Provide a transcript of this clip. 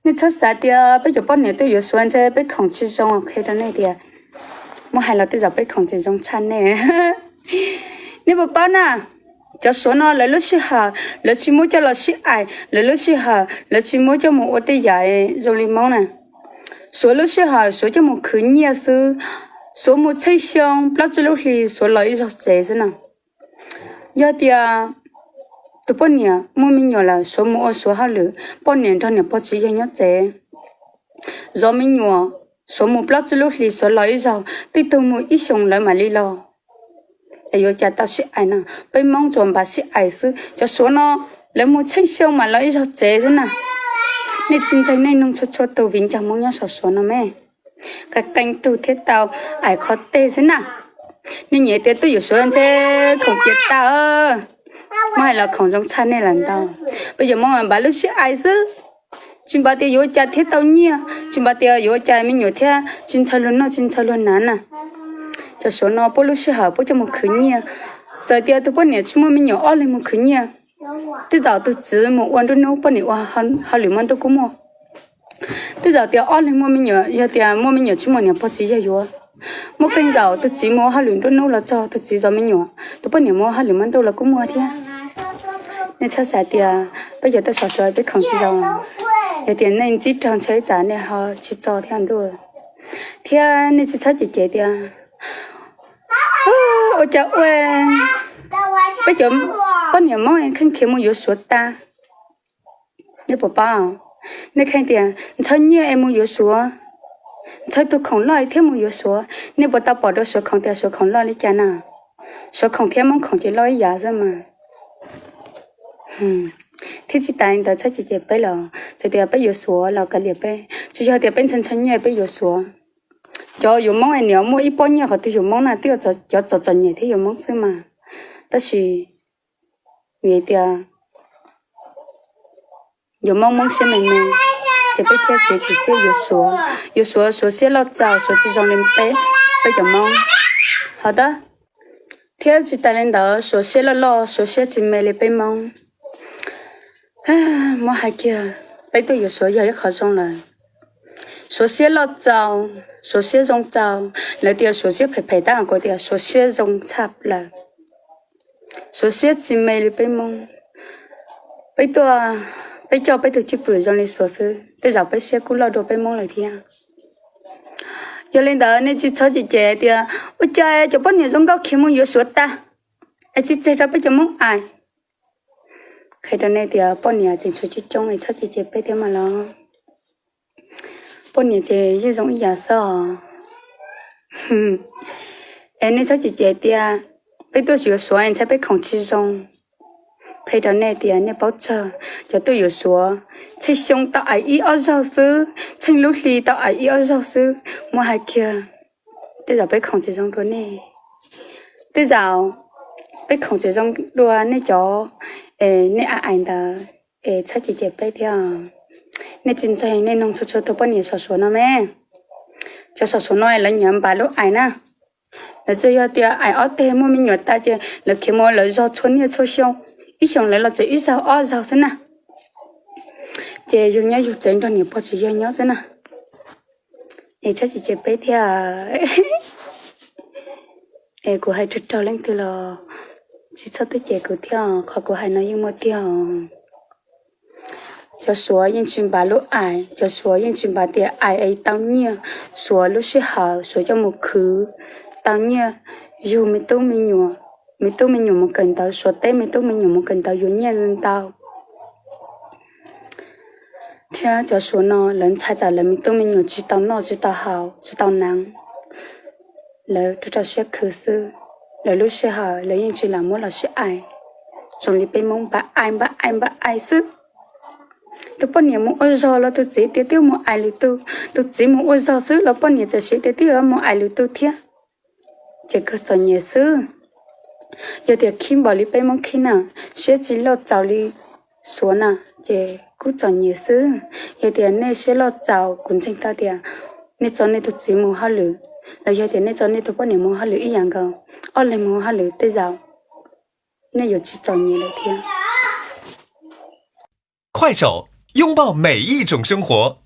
Nej txhob xav tias peb cov poj niam tuaj yuav Suav ntshe peb khoom tsis zoo, qhia rau nej tias muab hais los tej zaum peb khoom tsis zoo tshaj nej. Nej puas paub na, cov Suav no lawv lub sij hawm lawv tsis muab coj los sib aim, lawv lub sij hawm lawv tsis muab coj mus ua tej yam zoo li Hmoob na. Suav lub sij hawm Suav coj mus khwv nyiaj xwb, Suav mus tsheej xyoo plaub tsib lub hli Suav los ib zaug tsev xwb na. Yog tias tus poj niam muaj me nyuam lawm Suav mus ua Suav hauj lwm, poj niam nrog niam pog txiv yawg nyob tsev. Zov me nyuam, Suav mus plaub tsib lub hlis Suav los ib zaug, tej tug mus ib xyoos lawv mam li los. Es yuav cas tau sib aim no, peb Hmoob tsuas npaj sib aim xwb, cov Suav no lawv mus tsheej xyoo mam los ib zaug tsev xwb na. Nej tsis ntseeg nej nug txhua txhua tus viv ncaus Hmoob nyob saum Suav no me, qee qee tug thiaj tau aim qhov teg xwb na. Nej nyiam tias tuaj yuav Suav ntshe khoom tiav tau, muab hais los khoom zoo tshaj nej lawm ntau. Peb yuav Hmoob npaj lub sib aim xwb, tsis npaj tias yuav ua cas thiaj tau nyiaj, tsis npaj tias yuav ua cas me nyuam thiaj tsis ntshaw luag noj tsis ntshaw luag hnav na. Cov Suav no puab lub sij hawm puab coj mus khwv nyiaj, txawm tias tus poj niam tsis muaj me nyuam ob leeg mus khwv nyiaj, tej zaum tus txiv mus ua nruab hnub poj niam ua hauj lwm muaj ntuj kuj muaj. Tej zaum tias ob leeg muaj me nyuam, yog tias muaj me nyuam tsis muaj niam pog txiv yawg yuav, muaj qee zaum tus txiv mus ua hauj lwm nruab hnub los txog tus txiv zov me nyuam, tus poj niam mus ua hauj lwm muaj ntuj los kuj muaj thiab. Nej txhob xav tias peb cov tuaj saum Suav peb khoom tsis zoo, yog tias nej ntsib raug ntshe ib tsam nej ho tsis txo thiab ntuj. Thiab nej tsis txhob cem cem tias ua cas ua peb cov poj niam Hmoob kheej khiav mus yuav Suav tag. Nej puas paub, nej kheej tias ntshaw nyiaj es mus yuav Suav, ntshaw tus khoom loj thiab mus yuav Suav. Nej puas tau pom dua Suav khoom tias Suav khoom loj li cas na? Suav khoom thiab Hmoob khoom ces loj ib yam xwb mas. Thiab tsis tas li ntawd txhob cem cem peb los txawm tias peb yuav Suav los kav liam peb, tsis yog tias peb ntshaw ntshaw nyiaj peb yuav Suav. Cov yuav Hmoob es niam muaj ib pob nyiaj qhov twg yuav Hmoob na, twb yog cov txom txom nyem thiab yuav Hmoob xwb mas. Tab sis vim tias yuav Hmoob Hmoob siab me me, ces peb thiaj txiav txim siab yuav Suav. Yuav Suav, Suav siab loj txaus, Suav tsis zoo li peb, peb cov Hmoob. Ho tab, thiab tsis tas li ntawd Suav siab loj loj, Suav siab tsis me li peb Hmoob. Muab hais kiag, peb tuaj yuav Suav yog ib qho zoo lawm. Suav siab loj txaus, Suav siab zoo txaus, lawv tias Suav siab phem phem tab kuv tias Suav siab zoo tshaj plaws. Suav siab tsis me li peb Hmoob. Peb tuaj, peb coj peb tus cwj pwm zoo li Suav xwb, tej zaum peb siab kuj loj dua peb Hmoob lawm thiab. Yog li ntawd nej tsis txhob cem cem tias ua cas cov poj niam zoo nkauj khiav mus yuav Suav tag, es tsis tseg rau peb cov Hmoob aim. Qhia rau nej tias poj niam tseem tshuav coob coob es txhob cem cem peb thiab mas los. Poj niam ces yeej zoo ib yam xwb os. Es nej txhob cem cem tias peb tuaj yuav Suav es ntshai peb khoom tsis zoo. Qhia rau nej tias nej paub tsawg, cov tuaj yuav Suav tsheej xyoo tau aim ib ob zaug xwb, tsheej lub hli tau aim ib ob zaug xwb, muab hais kiag tej zaum peb khoom tsis zoo dua nej. Tej zaum peb khoom tsis zoo dua nej cov, es nej aim aim ntawd, es txhob cem cem peb thiab. Nej tsis ntseeg nej noog txhua txhua tus poj niam saum Suav no me. Cov saum Suav no lawv nyiam npav lub aim na. Lawv tsuas yog tias aim ob teg muaj me nyuam tas ces lawv khiav mus lawv zog txhua niaj txhua xyoo, ib xyoos lawv los tsev ib zaug ob zaug xwb na. Ces yug nyob yug tsev nrog niam pog txiv yawg nyob xwb na. Es txhob cem cem peb thiab. Es kuv hais raug raug leej twg los tsis txhob twb cem kuv thiab, qhov kuv hais no yeej muaj tiag. Cov Suav yeej tsis npav lub aim, cov Suav yeej tsis npav tias aim es tau nyiaj. Suav lub sij hawm Suav coj mus khwv tau nyiaj, yug me tub me nyuam, me tub me nyuam mus kawm ntawv, Suav teb me tub me nyuam mus kawm ntawv yuav nyiaj ntau. Thiab cov Suav no lawv ntshai tsam lawv me tub me nyuam tsis tau noj tsis tau haus tsis tau hnav, lawv rau rau siab khwv xwb. Lawv lub sij hawm lawv yeej tsis lam muab los sib aim zoo li peb Hmoob npaj aim npaj aim npaj aim xwb. Tus poj niam mus ua zog los tus txiv tias twb mus aim lwm tus, tus txiv mus ua zog xwb los poj niam txawm siv tias twb yuav mus aim lwm tus thiab. Ces kawg txom nyem xwb. Yog tias khib npaum li peb Hmoob khib na, siab tsis loj txaus li Suav na, ces kuj txom nyem xwb. Yog tias nej siab loj txaus, kuv ntseeg tau tias nej tso nej tus txiv mus hauj lwm, los yog tias nej tso nej tus poj niam mus hauj lwm ib yam nkaus, ob leeg mus hauj lwm tej zaum nej yuav tsis txom nyem lawm thiab. 快手，拥抱每一种生活。